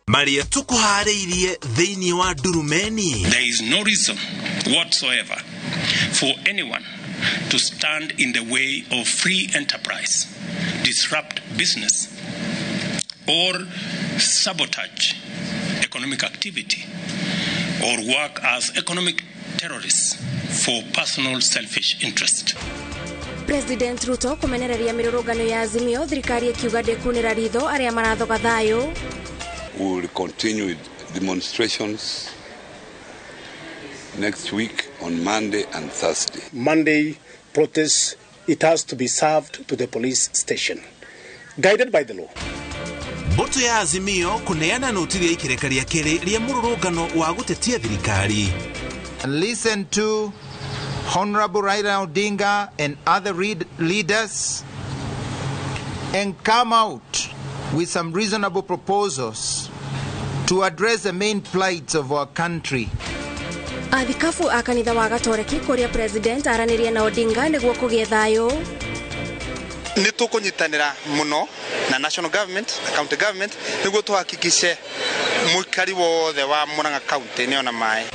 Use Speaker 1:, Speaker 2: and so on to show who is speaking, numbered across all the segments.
Speaker 1: Maria tukuharĩirie thĩinĩ wa Ndurumeni.
Speaker 2: There is no reason whatsoever for anyone to stand in the way of free enterprise, disrupt business, or sabotage economic activity, or work as economic terrorists for personal selfish interest.
Speaker 3: President Ruto kumenereria mirurungano ya Azimio thirikari ikiuga ndikunira ritho aria marathoga thayo.
Speaker 4: We will continue with demonstrations next week on Monday and Thursday.
Speaker 5: Monday protests, it has to be served to the police station, guided by the law.
Speaker 1: Mbutu ya Azimio kuneana noti ria ikereka ria keri ria mururungano wa gutetia thirikari.
Speaker 6: And listen to Honorable Raila Odinga and other leaders and come out with some reasonable proposals to address the main plights of our country.
Speaker 3: Athikabu a kanitha wa Gatoreki kuria president aranirie na Odinga niguo kugie thayo.
Speaker 7: Ni tukunyitanira muno na national government na county government niguo tuhakikishe muikari wothe wa Murang'a county ni ona mai.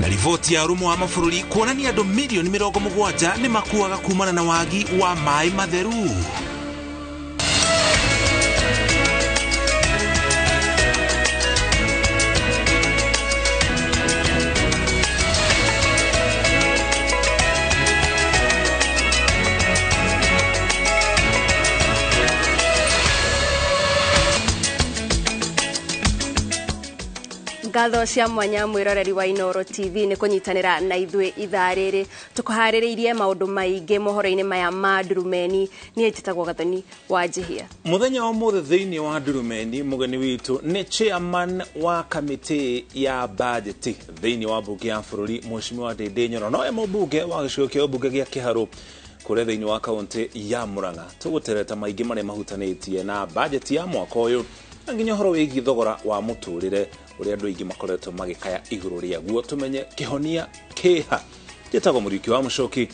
Speaker 1: Na riboti ya rumo wa mabũrũri kuonania andũ milioni 70 nĩ makuaga kumana na wagi wa maĩ matheru.
Speaker 3: Ngatho cia mwanya mwiroreri wa Inooro TV ni kunyitanira na ithuĩ ithaa rĩrĩ tukuharĩrĩirie maũndũ maingĩ mohoro-inĩ maya ma Ndurumeni. Niĩ njĩtagwo Gathoni wa Njihia.
Speaker 8: Muthenya wa mũthĩ thĩinĩ wa Ndurumeni mũgeni witũ nĩ chairman wa kamĩtĩ ya bajeti thĩinĩ wa mbunge ya bũrũri Mheshimiwa Ndindi Nyoro, nowe mũmbunge wa gĩcigo kĩa ũmbunge gĩa Kĩharũ kũrĩa thĩinĩ wa kaũntĩ ya Murang'a. Tũgũtereta maingĩ marĩa mahutanĩtie na bajeti ya mwaka ũyũ na nginya ũhoro wĩgiĩ thogora wa mũtũrĩre ũrĩa andũ aingĩ makoretwo magĩkaya igũrũ rĩaguo, tũmenye kĩhonia kĩha. Njĩtagwo Mũriũki wa Mũcoki,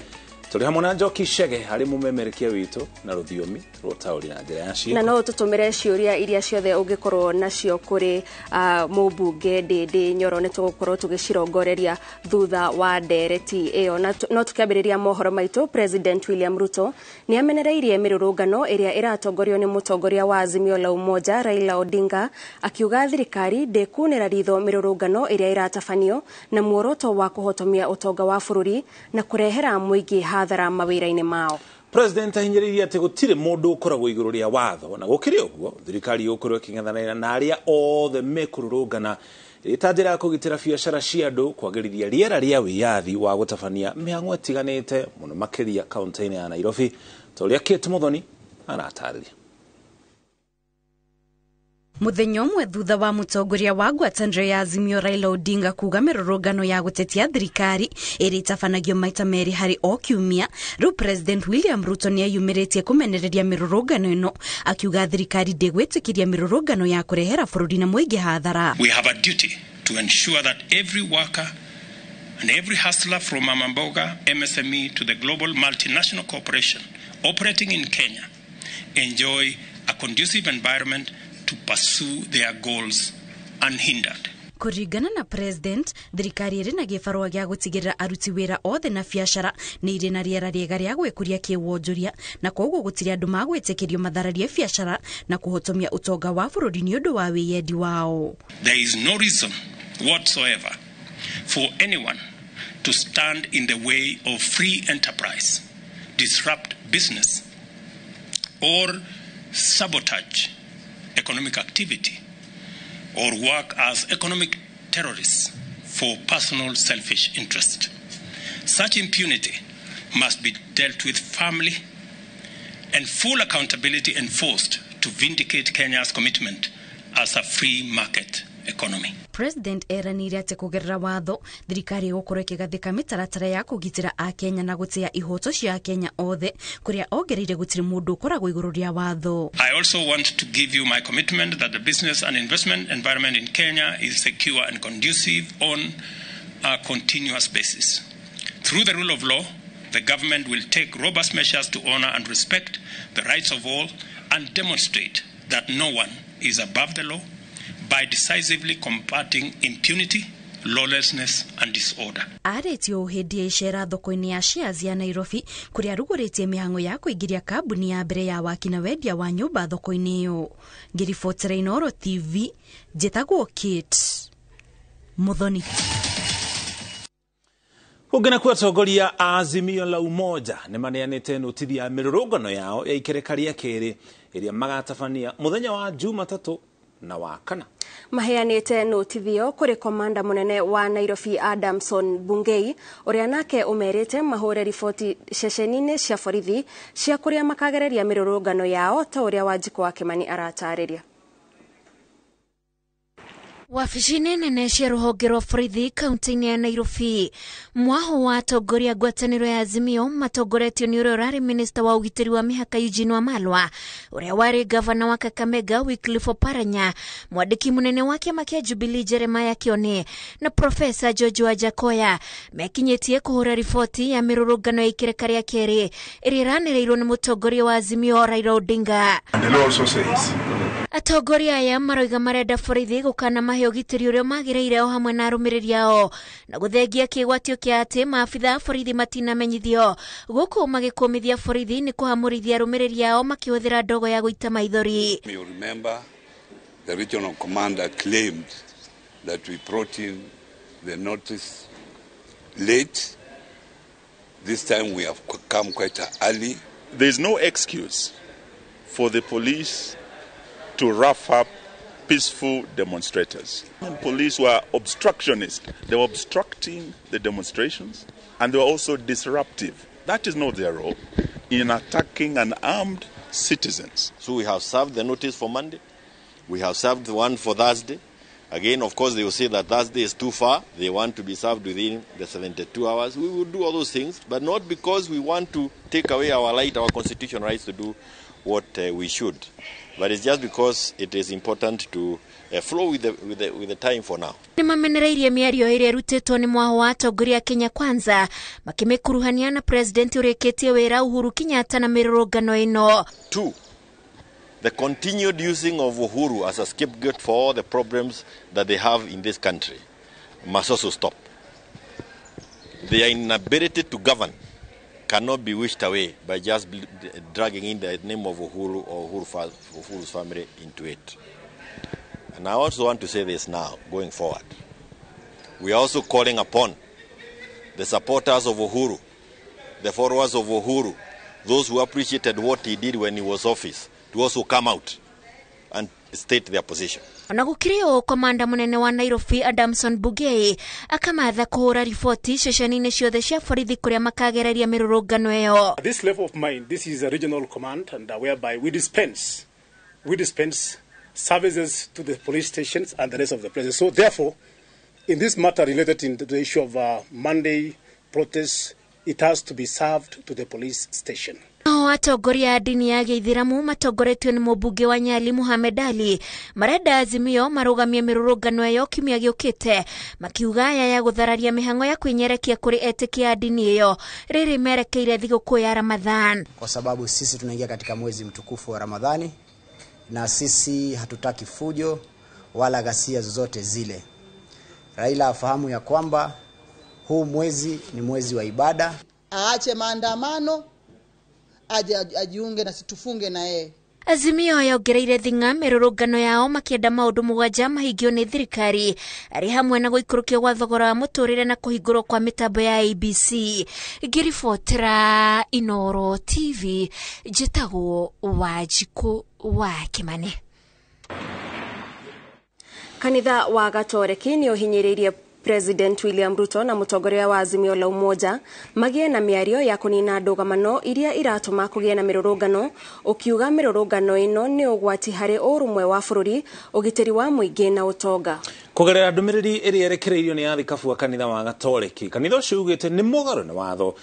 Speaker 8: tũrĩ hamwe na Njoki Chege harĩ mũmemerekia witũ na rũthiomi rwa ũtaũri na njĩra ya ciĩko.
Speaker 3: Na no tũtũmĩre ciũria iria ciothe ũngĩkorwo nacio kũrĩ mũmbunge Ndindi Nyoro, nĩ tũgũkorwo tũgĩcirongoreria thutha wa ndereti ĩyo. Na no tũkĩambĩrĩria mohoro maitũ, President William Ruto nĩ amenereirie mĩrũrũngano ĩrĩa ĩratongorio nĩ mũtongoria wa Azimio la Umoja Raila Odinga, akiuga thirikari ndĩkunĩra ritho mĩrũrũngano ĩrĩa ĩratabanio na muoroto wa kũhotomia ũtonga wa bũrũri na kũrehera mũingĩ hathara mawĩra-inĩ mao.
Speaker 8: President ahinyĩrĩirie atĩ gũtirĩ mũndũ ũkoragwo igũrũ rĩa watho, na gũkĩrĩ ũguo thirikari ĩgũkorwo ĩkĩng'ethanĩra na arĩa othe mekũrũrũngana ĩrĩ ta njĩra ya kũgitĩra biacara cia andũ, kwagĩrithia rĩera rĩa wĩyathi wa gũtabania mĩhang'o ĩtiganĩte mũno makĩria kaũntĩ-inĩ ya Nairobi, ta ũrĩa Kate Muthoni aratarĩria.
Speaker 9: Muthenya ũmwe thutha wa mũtongoria wa ngwatanĩro ya Azimio Raila Odinga kuga mĩrũrũngano ya gũtetia thirikari ĩrĩa ĩtabanagio maita merĩ harĩ o kiumia, rĩu President William Ruto nĩeyumĩrĩtie kũmenereria mĩrũrũngano ĩno, akiuga thirikari ndĩgwĩtĩkĩria mĩrũrũngano ya kũrehera bũrũri na mũingĩ hathara.
Speaker 2: We have a duty to ensure that every worker and every hustler from Mama Mboga, MSME to the global multinational corporation operating in Kenya enjoy a conducive environment to pursue their goals unhindered.
Speaker 9: Kũringana na president, thirikari ĩrĩ na gĩbarũa gĩa gũtigĩrĩra aruti wĩra othe na biacara nĩ irĩ na rĩera rĩega rĩa gwĩkũria kĩwonjoria, na koguo gũtirĩ andũ magwĩtĩkĩrio mathararie biacara na kũhotomia ũtonga wa bũrũri nĩ ũndũ wa wĩyendi wao.
Speaker 2: There is no reason whatsoever for anyone to stand in the way of free enterprise, disrupt business, or sabotage economic activity, or work as economic terrorists for personal selfish interest. Such impunity must be dealt with firmly and full accountability enforced to vindicate Kenya's commitment as a free market economy.
Speaker 9: President eranire atĩ kũgerera watho thirikari ĩgũkorwo ĩkĩgathĩka mĩtaratara ya kũgitĩra akenya na gũtĩa ihoto cia akenya othe, kũrĩa ongereire gũtirĩ mũndũ ũkoragwo igũrũ rĩa watho.
Speaker 2: I also want to give you my commitment that the business and investment environment in Kenya is secure and conducive on a continuous basis. Through the rule of law, the government will take robust measures to honor and respect the rights of all and demonstrate that no one is above the law, by decisively combating impunity, lawlessness and disorder.
Speaker 9: Arĩtie ũũ hĩndĩ ya icera thoko-inĩ ya shares ya Nairobi kũrĩa arugũrĩtie mĩhang'o ya kũingĩria kambuni ya mbere ya waki na wendia wa nyũmba thoko-inĩ ĩyo. Ngĩribotera Inooro TV, njĩtagwo Kate Muthoni.
Speaker 8: Kũngĩ nakuo atongoria a Azimio la Umoja nĩ maneanĩte notithi ya mĩrũrũngano yao ya ikereka rĩa kerĩ ĩrĩa magatabania mũthenya wa Jumatatũ na wa kana.
Speaker 3: Maheanĩte notithi ĩyo kũrĩ komanda mũnene wa Nairobi Adamson Bungei ũrĩa nake ũmerĩte mahũre riboti ceceni-inĩ cia borithi cia kũrĩa makagereria mĩrũrũngano yao ta ũrĩa Wanjikũ wa Kĩmani aratarĩria.
Speaker 10: Wabici-inĩ nene cia rũhonge rwa borithi kaunti-inĩ ya Nairobi, mwaho wa atongoria ngwatanĩro ya Azimio matongoretio nĩ ũrĩa ũrarĩ minista wa ũgitĩri wa mĩhaka Eugene Wamalwa, ũrĩa warĩ gavana wa Kakamega Wycliffe Oparanya, mwandĩki mũnene wa kĩama kĩa Jubilee Jeremiah Kioni na Profesa George Wajackoyah mekinyĩtie kũhũra riboti ya mĩrũrũngano ya ikereka rĩa kerĩ ĩrĩa ĩranĩrĩirwo nĩ mũtongoria wa Azimio Raila Odinga.
Speaker 11: And the law also says
Speaker 10: Atongoria aya maroiga marenda borithi gũkana mahe ũgitĩri ũrĩa magĩrĩire o hamwe na arũmĩrĩri ao na gũthengia kĩgwatio kĩa atĩ maabitha a borithi matinamenyithio gũkũ magĩkũmithia borithi nĩ kũhamũrithia arũmĩrĩri ao makĩhũthĩra ndogo ya gũita maithori.
Speaker 4: You remember the regional commander claimed that we brought in the notice late. This time we have come quite early.
Speaker 11: There is no excuse for the police to rough up peaceful demonstrators. The police were obstructionist. They were obstructing the demonstrations and they were also disruptive. That is not their role in attacking unarmed citizens.
Speaker 12: So we have served the notice for Monday. We have served one for Thursday. Again, of course, they will say that Thursday is too far. They want to be served within the 72 hours. We will do all those things, but not because we want to take away our right, our constitutional rights to do what we should. But it's just because it is important to flow with the time for now.
Speaker 10: Nĩ mamenereirie mĩario ĩrĩa ĩrutĩtwo nĩ mwaho wa atongoria Kenya Kwanza makĩmĩkuruhania na president ũrĩkĩtie wĩra Uhuru Kenyatta na mĩrũrũngano ĩno.
Speaker 12: 2, the continued using of Uhuru as a scapegoat for all the problems that they have in this country must also stop. Their inability to govern cannot be wished away by just dragging in the name of Uhuru or Uhuru's family into it. And I also want to say this now, going forward. We are also calling upon the supporters of Uhuru, the followers of Uhuru, those who appreciated what he did when he was office, to also come out and state their position.
Speaker 10: Ona gũkĩrĩ ũũ, komanda mũnene wa Nairobi Adamson Bungei akamatha kũhũra riboti ceceni-inĩ ciothe cia borithi kũrĩa makagereria mĩrũrũngano ĩyo.
Speaker 5: At this level of mind, this is a regional command, and whereby we dispense services to the police stations and the rest of the places. So therefore, in this matter related to the issue of Monday protests, it has to be served to the police station.
Speaker 10: Nao atongoria a ndini ya gĩithĩramu matongoretio nĩ mũmbunge wa Nyali Mohamed Ali marenda Azimio marũgamie mĩrũrũngano ĩyo kiumia gĩũkĩte, makiuga aya ya gũthararia mĩhang'o ya kwĩnyerekia kũrĩ etĩkia a ndini ĩyo rĩrĩ merekeire thigũkũ ya Ramadhan.
Speaker 13: Kwa sababu sisi tunaingia katika mwezi mtukufu wa Ramadhani na sisi hatutaki fujo wala ghasia zozote zile. Raila afahamu ya kwamba huu mwezi ni mwezi wa ibada.
Speaker 14: Aache maandamano, aje ajiunge na situfunge na yeye.
Speaker 10: Azimio yongereire thing'a mĩrũrũngano yao makĩenda maũndũ mũgwanja mahingio nĩ thirikari arĩ hamwe na gũikũrũkio gwa thogora wa mũtũrĩre na kũhingũrwo kwa mĩtambo ya ABC. Ngĩribotera Inooro TV, njĩtagwo Wanjikũ wa Kĩmani.
Speaker 3: Kanitha wa Gatoreki nĩ ũhinyĩrĩirie President William Ruto na mũtongoria wa Azimio la Umoja magĩe na mĩario ya kũnina ndũgamano iria iratũma kũgĩe na mĩrũrũngano, ũkiuga mĩrũrũngano ĩno nĩ ũgwati harĩ ũrũmwe wa bũrũri, ũgitĩri wa mũingĩ na ũtonga.
Speaker 8: Kũgerera ndũmĩrĩri ĩrĩa ĩrekereirio nĩ athikabu a kanitha wa Gatoreki, kanitha ũcio ugĩte nĩ mũgarũ na watho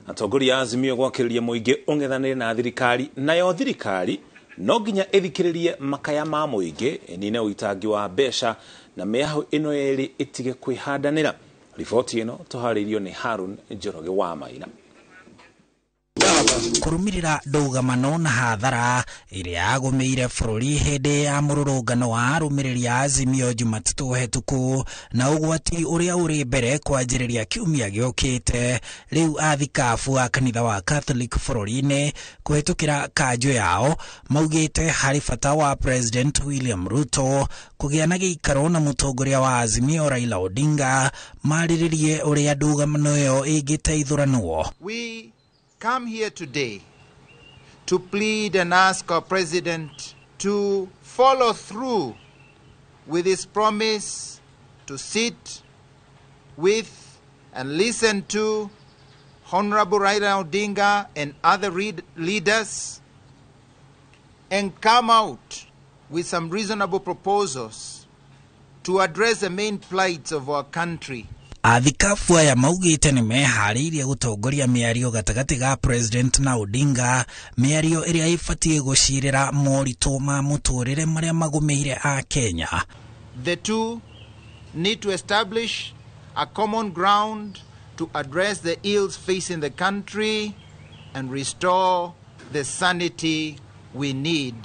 Speaker 8: atongoria a Azimio gwakĩrĩria mũingĩ ũng'ethanĩre na thirikari, nayo thirikari no nginya ĩthikĩrĩrie makaya ma mũingĩ ĩnine ũitangi wa mbeca na mĩaho ĩno yerĩ ĩtige kwĩhandanĩra. Riboti ĩno tũharĩirio nĩ Harun Njoroge wa Maina.
Speaker 15: Kũrũmĩrĩra ndũgamano na hathara ĩrĩa yagũmĩire bũrũri hĩndĩ ya mũrũrũngano wa arũmĩrĩri a Azimio Jumatatũ hetũku na ũgwati ũrĩa ũrĩ mbere kwanjĩrĩria kiumia gĩũkĩte, rĩu athikabu a kanitha wa Catholic bũrũri-inĩ kũhetũkĩra kanjũ yao maugĩte harĩ bata wa President William Ruto kũgĩa na gĩikaro na mũtongoria wa Azimio Raila Odinga marĩrĩrie ũrĩa ndũgamano ĩyo ĩngĩteithũranwo.
Speaker 6: We come here today to plead and ask our president to follow through with his promise to sit with and listen to Honorable Raila Odinga and other leaders and come out with some reasonable proposals to address the main plights of our country.
Speaker 15: Athikabu aya maugĩte nĩ meharĩirie gũtongoria mĩario gatagatĩ ga President na Odinga, mĩario ĩrĩa ĩbatiĩ gũcirĩra moritũ ma mũtũrĩre marĩa magũmĩire a Kenya.
Speaker 6: The two need to establish a common ground to address the ills facing the country and restore the sanity we need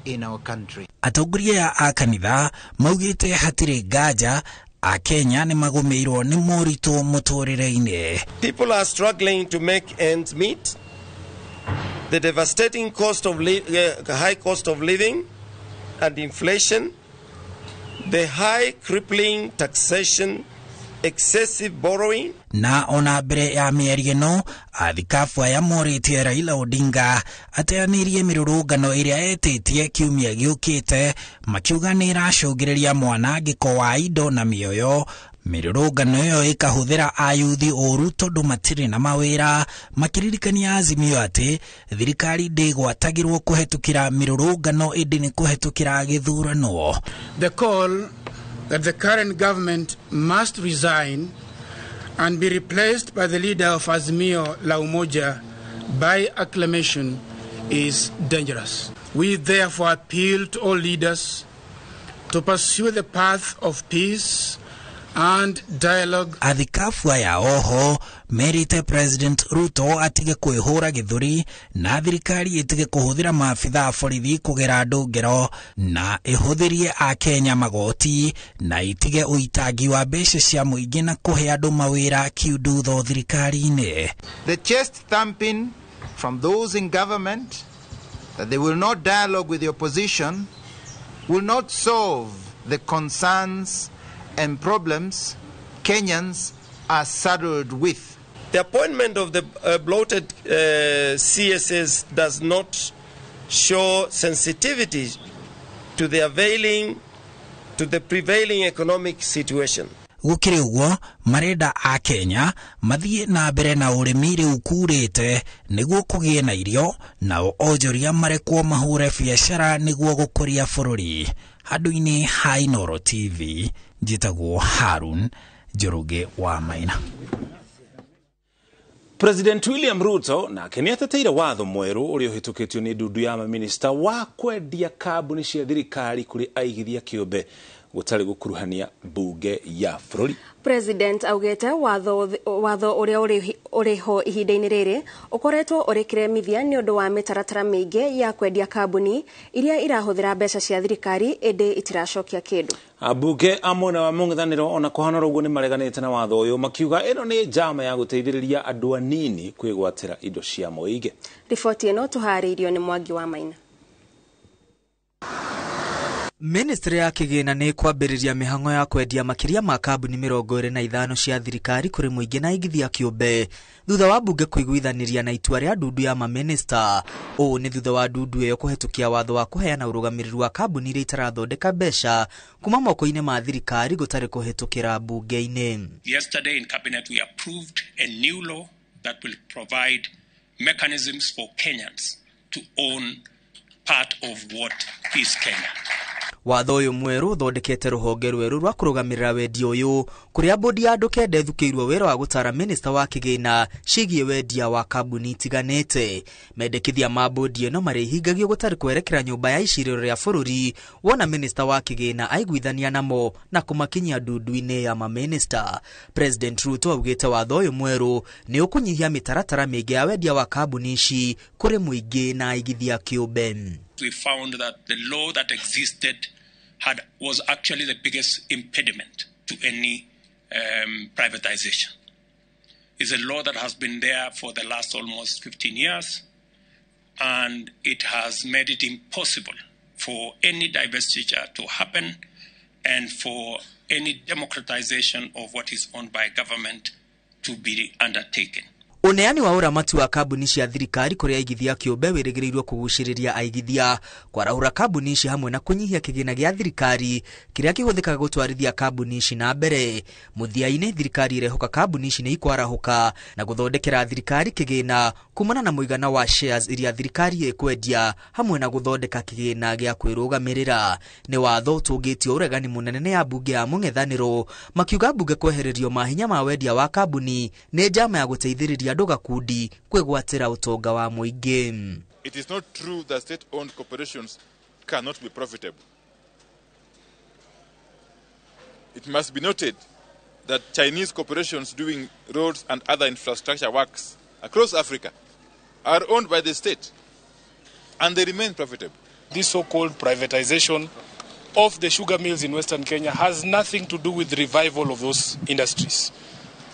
Speaker 6: in our country.
Speaker 15: Atongoria a kanitha maugĩte hatirĩ nganja a Kenya nĩ magũmĩirwo nĩ moritũ mũtũrĩre-inĩ.
Speaker 16: People are struggling to make ends meet. The devastating cost of high cost of living and inflation, the high crippling taxation, excessive borrowing.
Speaker 15: Na ona mbere ya mĩario ĩno, athikabu aya morĩtie Raila Odinga ateanĩrie mĩrũrũngano ĩrĩa etĩtie kiumia gĩũkĩte, makiuga nĩ ĩracũngĩrĩria mwanangĩko wa indo na mĩoyo. Mĩrũrũngano ĩyo ĩkahũthĩra ayuthi ũru tondũ matirĩ na mawĩra, makĩririkania Azimio atĩ thirikari ndĩgwatagĩrwo kũhetũkĩra mĩrũrũngano ĩndĩ nĩ kũhetũkĩra gĩthurano.
Speaker 17: The call that the current government must resign and be replaced by the leader of Azimio La Umoja by acclamation is dangerous. We therefore appeal to all leaders to pursue the path of peace and dialogue.
Speaker 15: Athikabu aya oho merite President Ruto atige kwĩhũra gĩthũri na thirikari ĩtige kũhũthĩra maabitha a borithi kũgera andũ ngero na ĩhũthĩrie Akenya magoti na itige ũitangi wa mbeca cia mũingĩ na kũhe andũ mawĩra kiundutho thirikari-inĩ.
Speaker 6: The chest thumping from those in government that they will not dialogue with the opposition will not solve the concerns and problems Kenyans are saddled with.
Speaker 16: The appointment of the bloated CSS does not show sensitivity to the prevailing economic situation.
Speaker 15: Gũkĩrĩ ũguo, marenda a Kenya mathiĩ na mbere na ũrĩmi rĩu kurĩte nĩguo kũgĩe na irio, nao onjoria marekwo mahũre biacara nĩguo gũkũria bũrũri. Handũ-inĩ ha Inooro TV, njĩtagwo Harun Njoroge wa Maina.
Speaker 8: President William Ruto nake nĩ ateteire watho mwerũ ũrĩa ũhĩtũkĩtio nĩ ndundu ya maminista wa kwendia kambuni cia thirikari kũrĩ aigithia kĩũmbe gũtarĩ gũkuruhania bunge ya bũrũri.
Speaker 3: President augĩte watho ũrĩa ũrĩ ho ihinda-inĩ rĩrĩ ũkoretwo ũrĩ kĩremithia nĩ ũndũ wa mĩtaratara mĩingĩ ya kwendia kambuni iria irahũthĩra mbeca cia thirikari ĩndĩ itiracokia kĩndũ.
Speaker 8: Ambunge a mwena wa mũng'ethanĩro ona kũhana ũguo nĩ mareganĩte na watho ũyũ makiuga ĩno nĩ njama ya gũteithĩrĩria andũ anini kwĩgwatĩra indo cia mũingĩ.
Speaker 3: Riboti ĩno tũharĩirio nĩ Mwangi wa Maina.
Speaker 18: Ministry ya kĩgĩna nĩ kwambĩrĩria mĩhang'o ya kwendia makĩria ma kambuni 25 cia thirikari kũrĩ mũingĩ na aigithia kĩũmbe thutha wa bunge kũiguithanĩria na itua rĩa ndundu ya maminista. Ũũ nĩ thutha wa ndundu ĩyo kũhetũkia watho wa kũheana ũrũgamĩrĩri wa kambuni iria itarathondeka mbeca kuma moko-inĩ ma thirikari gũtarĩ kũhetũkĩra bunge-inĩ.
Speaker 2: Yesterday in cabinet we approved a new law that will provide mechanisms for Kenyans to own part of what is Kenya.
Speaker 18: Watho ũyũ mwerũ ũthondekete rũhonge rwerũ rwa kũrũgamĩrĩra wendia ũyũ kũrĩa bodi ya andũ kenda ĩthukĩirwo wĩra wa gũtara minista wa kĩgĩna ciĩgiĩ wendia wa kambuni itiganĩte. Mendekithia ma bodi ĩno marĩhingagio gũtarĩ kwerekera nyũmba ya icirĩro rĩa bũrũri wona minista wa kĩgĩna aiguithania namo na kũmakinyia ndundu-inĩ ya maminista. President Ruto augĩte watho ũyũ mwerũ nĩ ũkũnyihia mĩtaratara mĩingĩ ya wendia wa kambuni ici kũrĩ mũingĩ na aigithia kĩũmbe.
Speaker 2: We found that the law that existed was actually the biggest impediment to any privatization. It's a law that has been there for the last almost 15 years, and it has made it impossible for any divestiture to happen and for any democratization of what is owned by government to be undertaken.
Speaker 18: Uneani wa ũramati wa kambuni cia thirikari kũrĩ aigithia kĩũmbe wĩrĩgĩrĩirwo kũgucĩrĩria aigithia kwarahũra kambuni ici hamwe na kũnyihia kĩgĩna gĩa thirikari kĩrĩa kĩhũthĩkaga gũtwarithia kambuni ici na mbere. Mũthia-inĩ thirikari ĩrehoka kambuni ici nĩ ikwarahũka na gũthondekera thirikari kĩgĩna kumana na mũigana wa shares iria thirikari ĩkwendia hamwe na gũthondeka kĩgĩna gĩa kwĩrũgamĩrĩra. Nĩ watho ũtũngĩtio ũregani mũnene nĩ ambunge a mũng'ethanĩro makiuga mbunge kwehererio mahinya ma wendia wa kambuni nĩ njama ya gũteithĩrĩria andũ gakundi kwĩgwatĩra ũtonga wa mũingĩ.
Speaker 11: It is not true that state-owned corporations cannot be profitable. It must be noted that Chinese corporations doing roads and other infrastructure works across Africa are owned by the state and they remain profitable.
Speaker 19: This so-called privatization of the sugar mills in Western Kenya has nothing to do with the revival of those industries.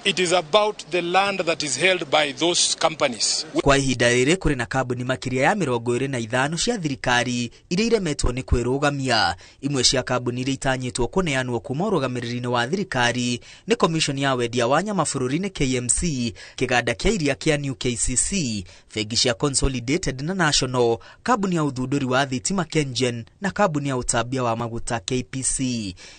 Speaker 19: It is about the land that is held by those companies.
Speaker 18: Kwa ihinda rĩrĩ kũrĩ na kambuni makĩria ya 25 cia thirikari iria iremetwo nĩ kwĩrũgamia. Imwe cia kambuni iria itanyĩtwo kũneanwo kuma ũrũgamĩrĩri-inĩ wa thirikari nĩ Commission ya wendia wa nyama bũrũri-inĩ KMC, kĩganda kĩa iria kĩa New KCC, bengi cia Consolidated na National, kambuni ya ũthundũri wa thitima KenGen na kambuni ya ũtambia wa maguta KPC.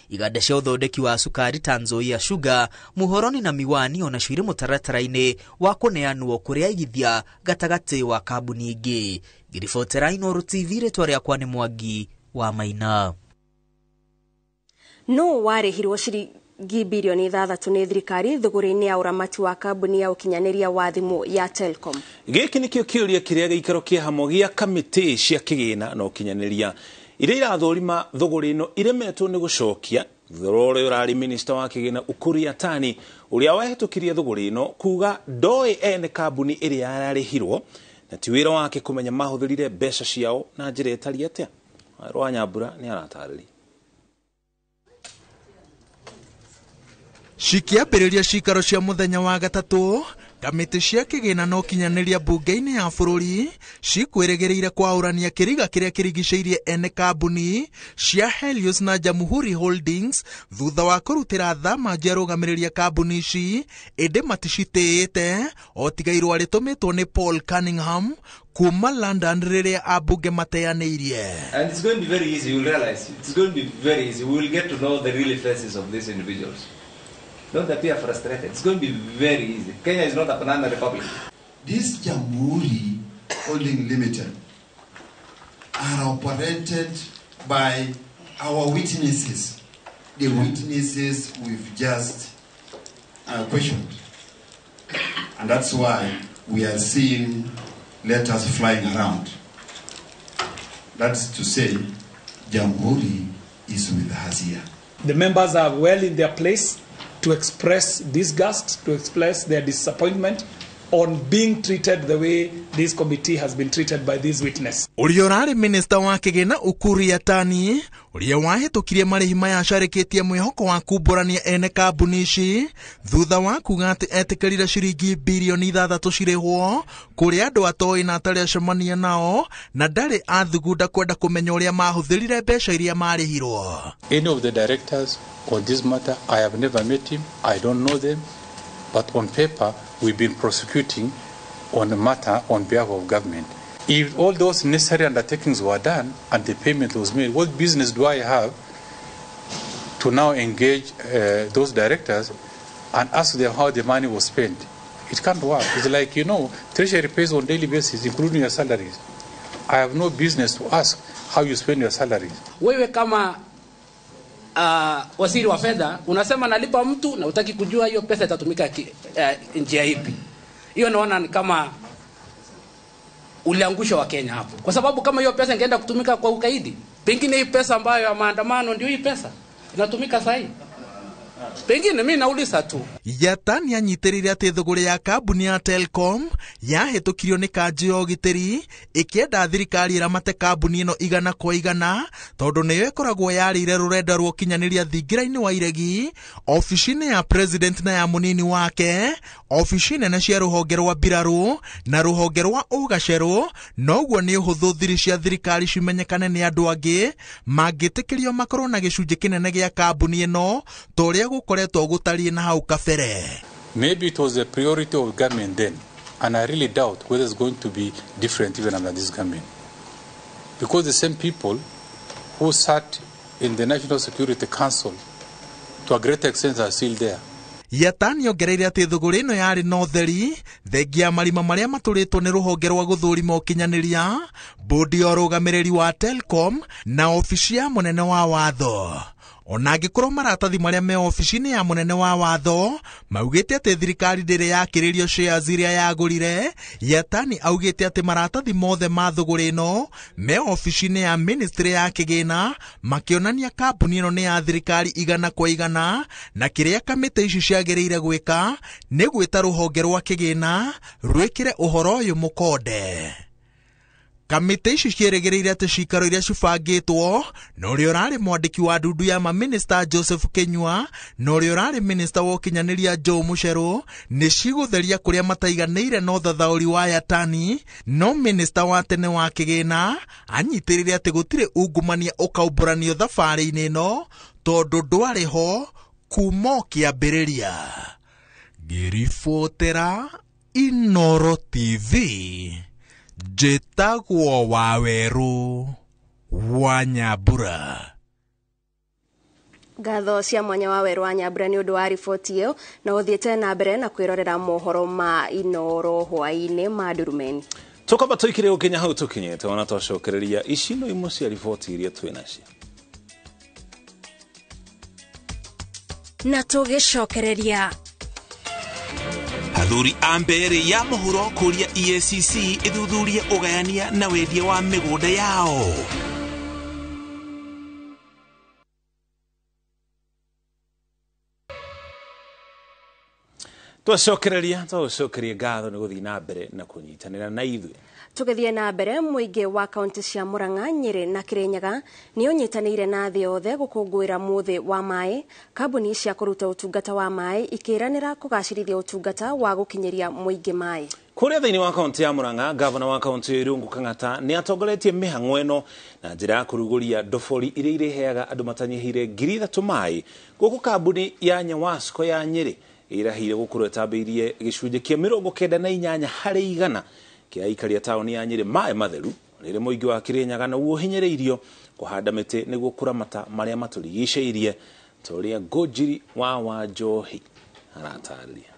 Speaker 18: Iganda cia ũthondeki wa cukari ta Nzoia Sugar, Muhoroni na Miwa ona cio irĩ mũtaratara-inĩ wa kũneanwo kũrĩ aigithia gatagatĩ wa kambuni ingĩ. Ngĩribotera Inooro TV, rĩtwa rĩakwa nĩ Mwangi wa Maina.
Speaker 3: No warĩhirwo ciringi birioni 6 nĩ thirikari thũgũrĩ-inĩ ya ũramati wa kambuni ya ũkinyanĩria wa thimũ ya Telkom.
Speaker 8: Gĩkĩ nĩkĩo kĩũria kĩrĩa gĩikaro kĩa hamwe gĩa kamĩtĩ cia kĩgĩna na ũkinyanĩria iria irathũrima thũgũrĩ ĩno iremetwo nĩ gũcokia thutha ũrĩa ũrarĩ minista wa kĩgĩna Ukur Yatani ũrĩa wahĩtũkirie thũgũrĩ ĩno kuga ndoĩ ene kambuni ĩrĩa yarĩhirwo na ti wĩra wake kũmenya mahũthĩrire mbeca ciao na njĩra ĩtariĩ atĩa. Rwa Nyambura nĩ aratarĩria.
Speaker 20: Cikĩambĩrĩria cikaro cia mũthenya wa gatatũ, kamĩtĩ cia kĩgĩna na ũkinyanĩria mbunge-inĩ ya bũrũri cikwĩrĩgĩrĩire kwaũrania kĩriga kĩrĩa kĩrigicĩirie ene kambuni cia Helios na Jamhuri Holdings thutha wa kũrutĩra thama njerũgamĩrĩria kambuni ici ĩndĩ maticitĩĩte o tiga irũa rĩtũmĩtwo nĩ Paul Cunningham kuma London rĩrĩa ambunge mateanĩirie.
Speaker 21: And it's going to be very easy, you'll realize. It's going to be very easy. We will get to know the real faces of these individuals. Don't appear frustrated. It's going to be very easy. Kenya is not a banana republic.
Speaker 22: This Jamhuri Holding Limited are operated by our witnesses, the witnesses we've just questioned. And that's why we are seeing letters flying around. That's to say, Jamhuri is with us here.
Speaker 23: The members are well in their place to express disgust, to express their disappointment on being treated the way this committee has been treated by this witness.
Speaker 20: Ũrĩa ũrarĩ minista wa kĩgĩna Ukur Yatani ũrĩa wahĩtũkirie marĩhi maya acarĩkĩtie mwĩhoko wa kumbũrania ene kambuni ici thutha wa kuga atĩ etĩkĩrire ciringi birioni 6 cirĩhwo kũrĩ andũ atoĩ na atarĩ acemania nao na ndarĩ athugunda kwenda kũmenya ũrĩa mahũthĩrire mbeca iria marĩhirwo.
Speaker 24: Any of the directors on this matter, I have never met him, I don't know them, but on paper we've been prosecuting on the matter on behalf of government. If all those necessary undertakings were done and the payment was made, what business do I have to now engage those directors and ask them how the money was spent? It can't work. It's like, you know, Treasury pays on daily basis, including your salaries. I have no business to ask how you spend your salaries.
Speaker 1: Wewe kama waziri wa fedha unasema nalipa mtu na utaki kujua hiyo pesa itatumika njia ipi. Hiyo naona ni kama uliangusha wa Kenya hapo. Kwa sababu kama hiyo pesa ingeenda kutumika kwa ukaidi, pengine hii pesa ambayo ya maandamano ndio hii pesa inatumika sasa hii. Pengine mimi nauliza tu.
Speaker 20: Yatta nĩanyitĩrĩire atĩ thũgũrĩ ya kambuni ya Telcom yahĩtũkirio nĩ kanjũ ya ũgitĩri ĩkĩenda thirikari ĩramate kambuni ĩno 100% tondũ nĩyo ĩkoragwo yarĩire rũrenda rwa ũkinyanĩria thingira-inĩ wa iregi, obici-inĩ ya president na ya mũnini wake, obici nene cia rũhonge rwa mbirarũ na rũhonge rwa ũgacerũ. Noguo nĩ ũhũthũ thiri cia thirikari cimenyekane nĩ andũ angĩ mangĩtĩkĩrio makorwo na gĩcunjĩ kĩnene gĩa kambuni ĩno ta ũrĩa gũkoretwo gũtariĩ na hau kabere.
Speaker 24: Maybe it was a priority of government then, and I really doubt whether it's going to be different even under this government. Because the same people who sat in the National Security Council to a great extent are still there.
Speaker 20: Yatta nĩongereire atĩ thũgũrĩ ĩno yarĩ na ũtheri thengia marima marĩa matũrĩtwo nĩ rũhonge rwa gũthũrima ũkinyanĩria, bodi ya ũrũgamĩrĩri wa Telcom na obici ya mũnene wa watho. Ona angĩkorwo maratathi marĩa me obici-inĩ ya mũnene wa watho maugĩte atĩ thirikari ndĩrĩ yakĩrĩrio shares iria yagũrire, Yatta augĩte atĩ maratathi mothe ma thũgũrĩ ĩno me obici-inĩ ya ministry ya kĩgĩna makĩonania kambuni ĩno nĩ ya thirikari 100% na kĩrĩa kamĩtĩ ici ciagĩrĩire gwĩka nĩ gwĩta rũhonge rwa kĩgĩna rwĩkĩre ũhoro ũyũ mũkonde. Kamĩtĩ ici ciĩrĩgĩrĩire atĩ cikaro iria cibangĩtwo na ũrĩa ũrarĩ mwandĩki wa ndundu ya mamĩnĩsta Joseph Kinyua na ũrĩa ũrarĩ mĩnĩsta wa ũkinyanĩria Joe Mucheru nĩ cigũtheria kũrĩa mataiganĩire na ũthathaũri wa Yattani, no mĩnĩsta wa tene wa kĩgĩna anyitĩrĩire atĩ gũtirĩ ungumania ũkaumbũranio thabarĩ-inĩ ĩno tondũ ndwarĩ ho kuma o kĩambĩrĩria. Ngĩribotera Inooro TV, njĩtagwo Wawerũ wa Nyambura.
Speaker 3: Ngatho cia mwanya wa Wawerũ wa Nyambura nĩ ũndũ wa riboti ĩyo, na ũthiĩte na mbere na kwĩrorera mohoro ma Inooro hwaĩ-inĩ ma Ndurumeni.
Speaker 8: Tũkamba tũikire gũkinya hau tũkinyĩte, ona twacokereria ici no imwe cia riboti iria twĩ nacio.
Speaker 10: Na tũgĩcokereria
Speaker 4: athuri a mbere ya mũhuro kũria EACC ĩthuthurie ũgayania na wendia wa mĩgũnda yao.
Speaker 8: Twacokereria twacokeria ngatho nĩ gũthiĩ na mbere na kũnyitanĩra na ithuĩ.
Speaker 3: Tũgĩthiĩ na mbere, mũingĩ wa kaunti cia Murang'a, Nyĩrĩ na Kĩrĩnyaga nĩ ũnyitanĩire na thĩ yothe gũkũngũĩra mũthĩ wa maĩ. Kambuni cia kũruta ũtungata wa maĩ ikĩranĩra kũgacĩrithia ũtungata wa gũkinyĩria mũingĩ maĩ.
Speaker 8: Kũrĩa thĩinĩ wa kaunti ya Murang'a, gavana wa kaunti ya Irungu Kang'ata nĩ atongoretie mĩhang'o ĩno na njĩra ya kũrugũria ndobori iria irĩheaga andũ matanyihĩire 3,000 maĩ. Gũkũ kambuni ya Nyawasco ya Nyĩrĩ ĩrahire gũkorwo ĩtambĩirie gĩcunjĩ kĩa 98 harĩ igana kĩa aikaria taũni ya Nyĩrĩ maĩ matheru. Rĩrĩ mũingĩ wa Kĩrĩnyaga naguo ũhinyĩrĩirio kũhanda mĩtĩ nĩguo kũramata marĩa matũrigicĩirie, ta ũrĩa Ngũnjiri wa Wanjohi aratarĩria.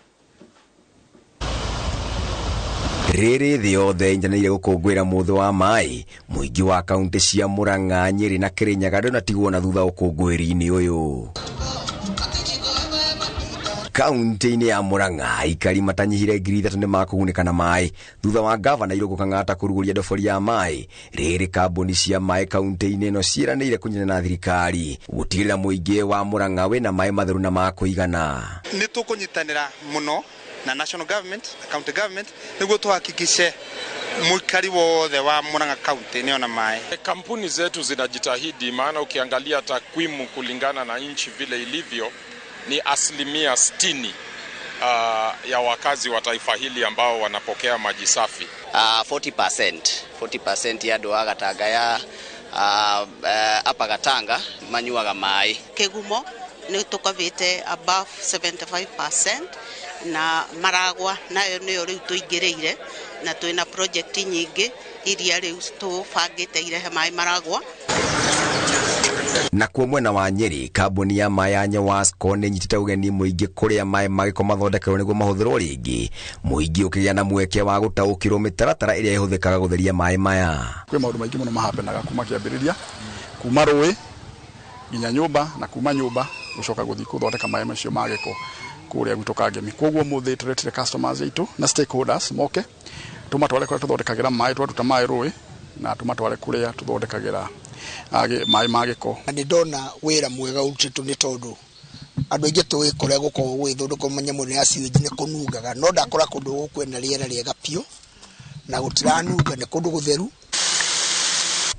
Speaker 7: Rĩrĩ thĩ yothe ĩnjanĩire gũkũngũĩra mũthĩ wa maĩ, mũingĩ wa kaunti cia Murang'a, Nyĩrĩ na Kĩrĩnyaga ndũnatigwo na thutha ũkũngũĩri-inĩ ũyũ. Kaunti-inĩ ya Murang'a aikari matanyihire 3,000 nĩ makũgunĩka na maĩ thutha wa gavana Irungu Kang'ata kũrugũria ndobori ya maĩ. Rĩrĩ kambuni cia maĩ kaunti-inĩ ĩno ciĩranĩire kũnyitanĩra na thirikari gũtigĩrĩra mũingĩ wa Murang'a wĩna maĩ matheru na ma kũigana.
Speaker 9: Nĩ tũkũnyitanĩra mũno na national government na county government nĩguo tuhakikishe mũikari wothe wa Murang'a county nĩ ona maĩ.
Speaker 25: Kampuni zetu zinajitahidi, maana ukiangalia takwimu kulingana na nchi vile ilivyo ni 60% ya wakazi wa taifa hili ambao wanapokea maji safi.
Speaker 26: 40% ya andũ a Gatanga ya apa Gatanga manyuaga maĩ.
Speaker 27: Kĩgumo nĩ tũkavĩte above 75% na Maragwa nayo nĩyo rĩu tũingĩrĩire na twĩna project nyingĩ iria rĩu tũbangĩte irehe maĩ Maragwa.
Speaker 7: Nakuo mwena wa Nyeri, kambuni ya maĩ ya Nyawasco nĩ ĩnyitĩte ũgeni mũingĩ kũrĩa maĩ ma gĩko mathondekerwo nĩguo mahũthĩrwo rĩngĩ. Mũingĩ ũkĩgĩa na mweke wa gũtaũkĩrwo mĩtaratara ĩrĩa ĩhũthĩkaga gũtheria maĩ maya.
Speaker 5: Kwĩ maũndũ maingĩ mũno mahapenaga kuma kĩambĩrĩria, kuma rũĩ nginya nyũmba, na kuma nyũmba gũcoka gũthiĩ gũthondeka maĩ macio ma gĩko kũrĩa gwitũ Kangemi. Koguo mũthĩ tũretire customers aitũ na stakeholders moke tũmatware kũrĩa tũthondekagĩra maĩ, twaruta maĩ rũĩ na tũmatware kũrĩa tũthondekagĩra maĩ ma gĩko.
Speaker 6: Nĩ ndona wĩra mwega ũrutĩtwo nĩ tondũ andũ aingĩ tũĩ kũrĩa gũkoragwo gũgĩthondekwo manyamũ ya sewage nĩ kũnungaga, no ndakora kũndũ gũkũ kwĩna rĩera rĩega biũ na gũtiranunga, nĩ kũndũ gũtheru.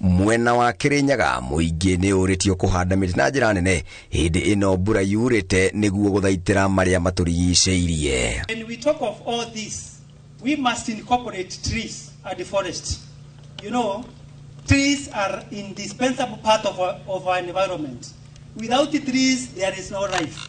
Speaker 7: Mwena wa Kirinyaga mũingĩ nĩ ũrĩtio kũhanda mĩtĩ na njĩra nene hĩndĩ ĩno mbura yurĩte nĩguo gũthaitĩra marĩa matũrigicĩirie.
Speaker 12: When we talk of all this, we must incorporate trees at the forest. You know, trees are indispensable part of our environment. Without the trees, there is no life.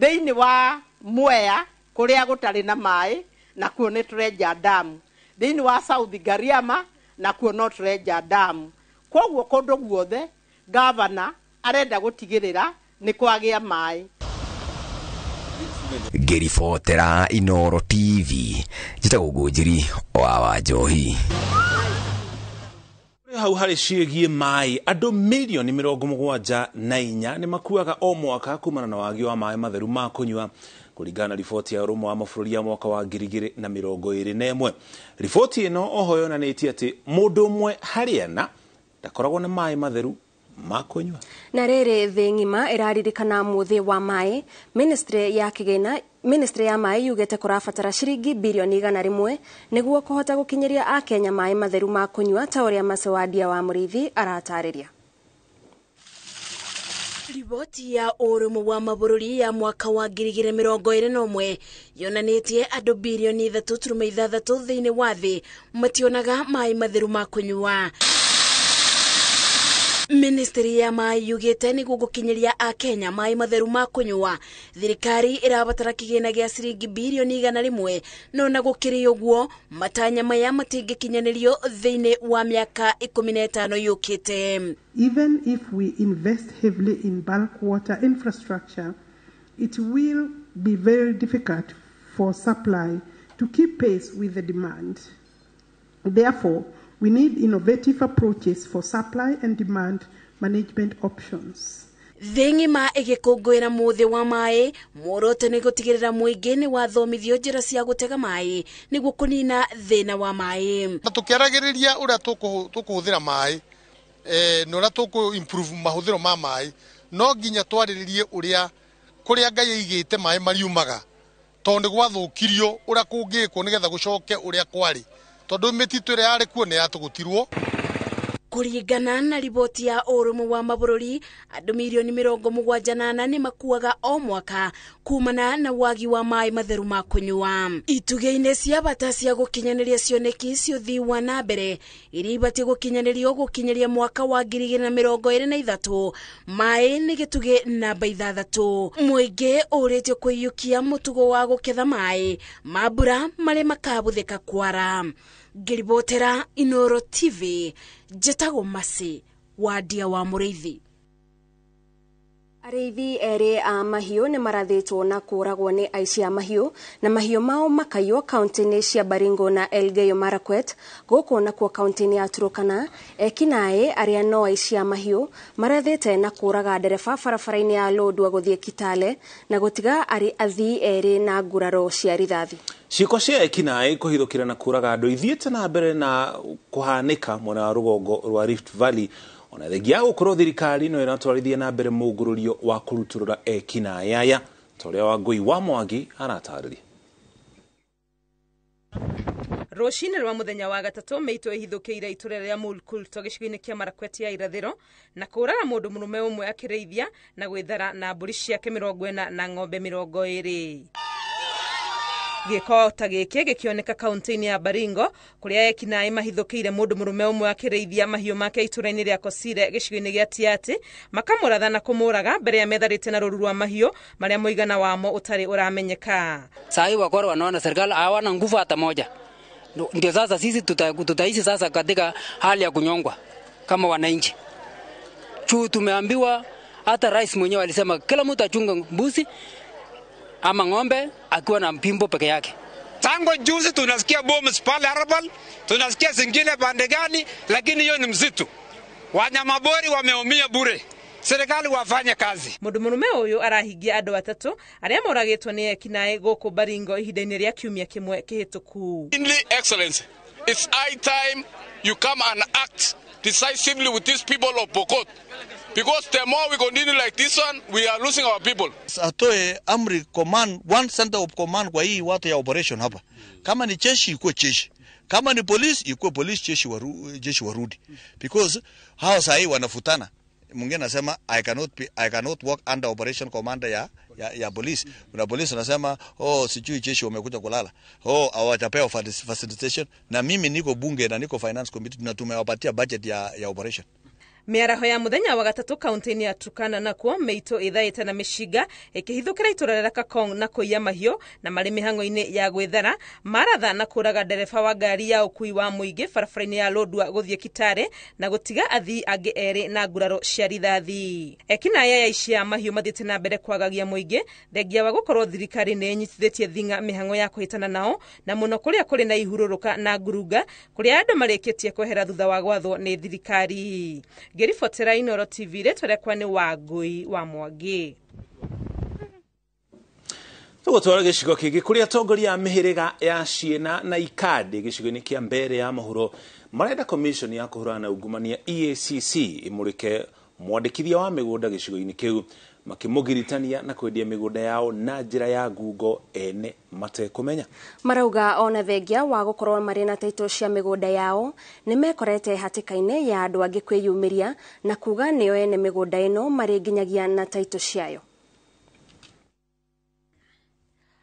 Speaker 13: Thĩinĩ wa Mwea kũrĩa gũtarĩ na maĩ nakuo nĩ tũrenja damu. Thĩinĩ wa South Gariama nakuo no tũrenja damu. Koguo kũndũ guothe gavana arenda gũtigĩrĩra nĩ kwagĩa maĩ.
Speaker 7: Ngĩribotera Inooro TV, njĩtagwo Ngũnjiri wa Wanjohi.
Speaker 8: Hau harĩ ciĩgiĩ maĩ, andũ mirioni 74 nĩ makuaga o mwaka kumana na wagi wa maĩ matheru ma kũnyua, kũringana na riboti ya ũrũmwe wa mabũrũri ya mwaka wa 2021. Riboti ĩno oho yonanĩtie atĩ mũndũ ũmwe harĩ ana ndakoragwo na maĩ matheru ma kũnyua.
Speaker 3: Na rĩrĩ, thĩ ng'ima ĩraririkana mũthĩ wa maĩ. Ministry ya kĩgĩna, Ministry ya maĩ yugĩte kũrabatara ciringi birioni 100 nĩguo kũhota gũkinyĩria akenya maĩ matheru ma kũnyua, ta ũrĩa Macewadia wa Mũrĩithi aratarĩria.
Speaker 14: Riboti ya ũrũmwe wa mabũrũri ya mwaka wa 2021 yonanĩtie andũ birioni 3.6 thĩinĩ wa thĩ mationaga maĩ matheru ma kũnyua. Ministry ya maĩ yugĩte nĩguo gũkinyĩria akenya maĩ matheru ma kũnyua, thirikari ĩrabatara kĩgĩna gĩa ciringi birioni 100, no na gũkĩrĩ ũguo matanya maya matingĩkinyanĩrio thĩinĩ wa mĩaka 15 yũkĩte.
Speaker 16: Even if we invest heavily in bulk water infrastructure, it will be very difficult for supply to keep pace with the demand. Therefore, we need innovative approaches for supply and demand management options.
Speaker 14: Thĩ ng'ima ĩgĩkũngũĩra mũthĩ wa maĩ, muoroto nĩ gũtigĩrĩra mũingĩ nĩ wathomithio njĩra cia gũtega maĩ nĩguo kũnina thĩna wa maĩ.
Speaker 17: Na tũkĩaragĩrĩria ũrĩa tũkũhũthĩra maĩ, na ũrĩa tũkũ improve mahũthĩro ma maĩ, no nginya twarĩrĩrie ũrĩa kũrĩa Ngai aigĩte maĩ mariumaga, tondũ nĩ gwathũkirio ũrĩa kũngĩkwo nĩgetha gũcoke ũrĩa kwarĩ, tondũ mĩtitũ ĩrĩa yarĩ kuo nĩ yatũgũtirwo.
Speaker 14: Kũringana na riboti ya ũrũmwe wa mabũrũri, andũ mirioni 74 nĩ makuaga o mwaka kumana na wagi wa maĩ matheru ma kũnyua. Itugĩ-inĩ cia bata cia gũkinyanĩria cioneki cia ũthii wa na mbere iria ibatiĩ gũkinyanĩrio gũkinyĩria mwaka wa 2023, maĩ nĩ gĩtugĩ namba 6. Mũingĩ ũrĩtio kũiyũkia mũtugo wa gũketha maĩ ma mbura marĩa makabũthĩka kwara. Ngĩribotera Inooro TV, njĩtagwo Mercy Wandia wa Mũrĩithi.
Speaker 3: Arĩithi erĩ a mahiũ nĩ marathĩtwo na kũũragwo nĩ aici a mahiũ na mahiũ mao makaiywo kaunti-inĩ cia Baringo na Elgeyo Marakwet. Gũkũ nakuo kaunti-inĩ ya Turkana, ekinaĩ arĩa no aici a mahiũ marathĩte na kũũraga ndereba barabara-inĩ ya Lodwar gũthiĩ Kitale na gũtiga arĩ athii erĩ na nguraro cia rithathi.
Speaker 8: Ciĩko cia ekinaĩ kũhithũkĩra na kũũraga andũ ithiĩte na mbere na kũhanĩka mwena wa rũgongo rwa Rift Valley, ona thengia gũkorwo thirikari no ĩratwarithia na mbere mũngũrũrio wa kũrutũrũra ekinaĩ aya, ta ũrĩa Wangũi wa Mwangi aratarĩria.
Speaker 28: Rũcinĩ rwa mũthenya wa gatatũ mĩitũ ĩhithũkĩire itũra rĩa Mulkulto gĩcigo-inĩ kĩa Marakwet ya irathĩro na kũũraga mũndũ mũrũme ũmwe akĩrĩithia na gwĩthara na mbũri ciake 40 na ng'ombe 20. Gĩko ta gĩkĩ gĩkĩoneka kaunti-inĩ ya Baringo kũrĩa ekinaĩ mahithũkĩire mũndũ mũrũme ũmwe akĩrĩithia mahiũ make itũra-inĩ rĩa Kosire gĩcigo-inĩ gĩa Tiaty, makamũratha na kũmũraga mbere ya metharĩte na rũru rwa mahiũ marĩa mũigana wamo ũtarĩ ũramenyeka.
Speaker 29: Sahi wakora wanaona serikali hawana nguvu hata moja. Ndio sasa sisi tutaishi sasa katika hali ya kunyongwa kama wananchi. Juu tumeambiwa hata rais mwenyewe alisema kila mtu achunge mbuzi ama ng'ombe akiwa na mpimbo peke yake.
Speaker 1: Tangu juzi tunasikia bombs pale Arabal, tunasikia zingine pande gani, lakini hiyo ni msitu. Wanyamapori wameumia bure. Serikali wafanye kazi.
Speaker 28: Mundu murume uyu arahingia andu atatu aria moragitwo ni ekinaĩ guku Baringo ihinda-inĩ rĩa kiumia kimwe kihituku.
Speaker 2: Excellency, it's high time you come and act decisively with these people of Pokot. Because the more we continue like this one, we are losing our people.
Speaker 11: Atoe amri command, one center of command kwa hii watu ya operation hapa. Kama ni jeshi ikuwe jeshi. Kama ni polisi ikuwe polisi, jeshi warudi. Because hao saa hii wanafutana. Mwingine anasema I cannot work under operation commander ya polisi. Na polisi anasema oh, sijui jeshi wamekuja kulala. Oh, hawajapewa facilitation. Na mimi niko bunge na niko finance committee na tumewapatia budget ya operation.
Speaker 28: Mĩaraho ya mũthenya wa gatatũ kaunti-inĩ ya Turkana nakuo mĩitũ ĩthaĩte na mĩcinga ĩkĩhithũkĩra itũra rĩa Kakong na kũiya mahiũ na marĩ mĩhang'o-inĩ ya gwĩthara maratha na kũraga ndereba wa ngari ya ũkui wa mũingĩ barabara-inĩ ya Lodwar gũthiĩ Kitale na gũtiga athii angĩ erĩ na nguraro cia rithathi. Ekinaĩ aya aici a mahiũ mathiĩte na mbere kwagagia mũingĩ thengia wa gũkorwo thirikari nĩ ĩnyitithĩtie thing'a mĩhang'o ya kũhĩtana nao na mũno kũrĩa kũrĩ na ihurũrũka na ngurunga kũrĩa andũ marĩkĩtie kwehera thutha wa gwathwo nĩ thirikari. Ngĩribotera Inooro TV rĩtwa rĩakwa nĩ Wangũi wa Mwangi.
Speaker 8: Tũgũtwara gĩcigo kĩngĩ kũrĩa atongoria a mĩhĩrĩga ya Ciena na Ikandi gĩcigo-inĩ kĩa Mbere ya Mũhuro marenda commission ya kũhũrana na ungumania EACC ĩmũrĩke mwandĩkithia wa mĩgũnda gĩcigo-inĩ kĩu makĩmũgiritania na kwendia mĩgũnda yao na njĩra ya ngungo ene matekũmenya.
Speaker 3: Marauga ona thengia wa gũkorwo marĩ na taitũ cia mĩgũnda yao nĩ mekorete hatĩka-inĩ ya andũ angĩ kwĩyumĩria na kuga nĩo ene mĩgũnda ĩno marĩ nginyagia na taitũ ciayo.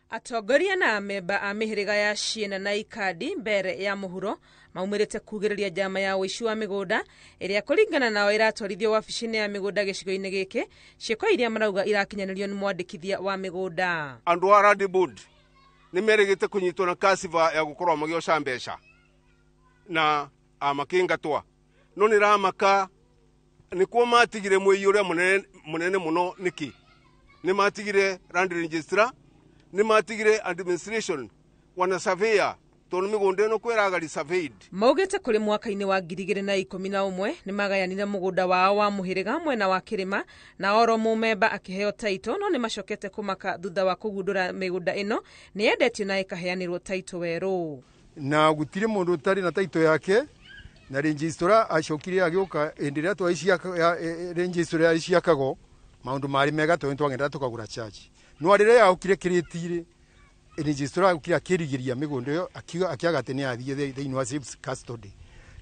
Speaker 28: Atongoria na amemba a mĩhĩrĩga ya Ciena na Ikandi Mbere ya Mũhuro maumĩrĩte kugĩrĩria njama ya ũici wa mĩgũnda ĩrĩa kũringana nao ĩratwarithio wabici-inĩ ya mĩgũnda gĩcigo-inĩ gĩkĩ, ciĩko iria marauga irakinyanĩrio nĩ mwandĩkithia wa mĩgũnda.
Speaker 15: Andũ a Land Board nĩ merĩgĩte kũnyitwo na kasiva ya gũkorwo magĩoca mbeca na makĩingatwa, no nĩ ramaka nĩkuo matigire mũiyi ũrĩa mũnene mũno. Nĩkĩ nĩ matigire land registrar, nĩ matigire administration wana surveyor tondu mĩgũnda ĩno kwĩragari surveyed.
Speaker 28: Maugĩte kũrĩ mwaka-inĩ wa 2011 nĩ magayanire mũgũnda wao wa mũhĩrĩga mwena wa kĩrĩma na oro mũmemba akĩheo taitũ, no nĩ macokete kũmaka thutha wa kũgundũra mĩgũnda ĩno nĩ yendetio na ĩkaheanĩrwo taitũ werũ.
Speaker 18: Na gũtirĩ mũndũ ũtarĩ na taitũ yake, na registrar acokire agĩũka hĩndĩ ĩrĩa twaiciaka registrar yaiciakago maũndũ marĩ mega tondũ twagenda tũkagũra charge. No rĩrĩa yaũkire kĩrĩti-rĩ, registrar aukire akĩrigĩria mĩgũnda ĩyo akiaga atĩ nĩ yathiĩ thĩinĩ wa safe custody.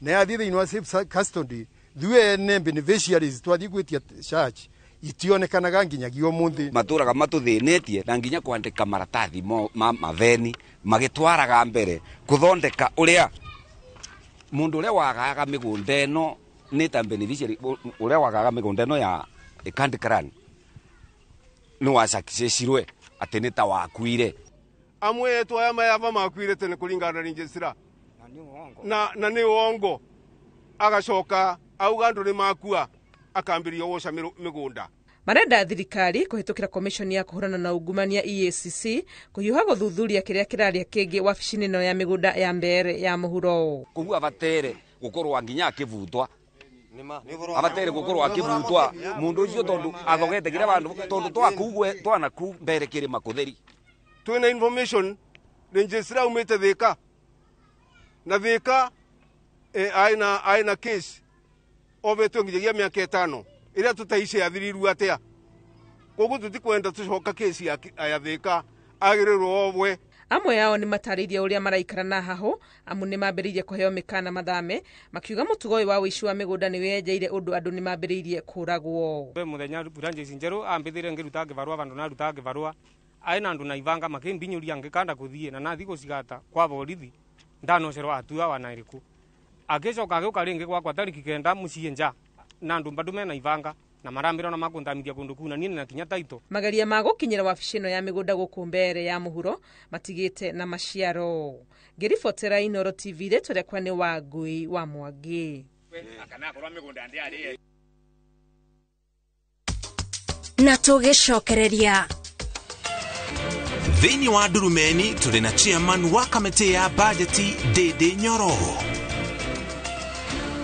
Speaker 18: Na yathiĩ thĩinĩ wa safe custody, ithuĩ ene beneficiaries twathiĩ gwĩtia charge itionekanaga nginyagia ũmũthĩ.
Speaker 19: Matũraga matũthĩnĩtie na nginya kwandĩka maratathi ma matheni magĩtwaraga mbere kũthondeka ũrĩa mũndũ ũrĩa wagaga mĩgũnda ĩno nĩ ta beneficiary ũrĩa wagaga mĩgũnda ĩno ya Ikandi clan nĩ wacakicĩcirwe atĩ nĩ ta wakuire.
Speaker 15: Amwe etu aya mayava makuire tene kũringana na registrar na nĩ wongo, agacoka auga andũ nĩ makua akambĩrĩria gũca mĩgũnda.
Speaker 28: Marenda thirikari kũhĩtũkĩra commission ya kũhũrana na ungumania EACC kũhiũha gũthuthuria kĩrĩa kĩraria kĩngĩ wabici-inĩ ĩno ya mĩgũnda ya Mbere ya Mũhuro.
Speaker 19: Koguo abatere gũkorwo nginya akĩbutwa, abatere gũkorwo akĩbutwa mũndũ ũcio tondu athogete kĩrĩa bandũ tondu twakugwe twanaku mbere kĩrĩma kũtheri.
Speaker 15: Twĩna information registrar umĩte Thika na Thika aina case ovetwo nginyagia mĩaka 5 ĩrĩa tũtaici yathirirwo atĩa. Koguo tũtikwenda tũcoka case ya Thika agĩrĩrwo obwe.
Speaker 28: Amwe ao nĩ matarĩirie ũrĩa maraikara na hahũ amu nĩ mambĩrĩirie kũheo mĩkana mathame makiuga mũtugo ũyũ wa ũici wa mĩgũnda nĩ wĩenjeire ũndũ andũ nĩ mambĩrĩirie kũragwo.
Speaker 21: We mũthenya branches njerũ ambĩthire ngĩruta kĩbarũa bandũ naruta kĩbarũa aĩ na andũ na ibanga makĩmbinyũria ngĩkanda kũthiĩ na nathi gũcigata kwa borithi ndanocerwo atua wana ĩrĩkũ. Agĩcoka agĩũka rĩngĩ gwakwa tarĩki 9 mũciĩ nja na andũ bado mena ibanga na marambĩra na makũnthamithia kũndũ kũu na niĩ na kinya taitũ.
Speaker 28: Mageria ma gũkinyĩra wabici ĩno ya mĩgũnda gũkũ Mbere ya Mũhuro matigĩte na maciaro. Ngĩribotera Inooro TV rĩtwa rĩakwa nĩ Wangũi wa Mwangi.
Speaker 14: Na tũgĩcokereria.
Speaker 8: Thĩinĩ wa Ndurumeni tũrĩ na chairman wa kamĩtĩ ya bajeti, Ndĩndĩ Nyoro.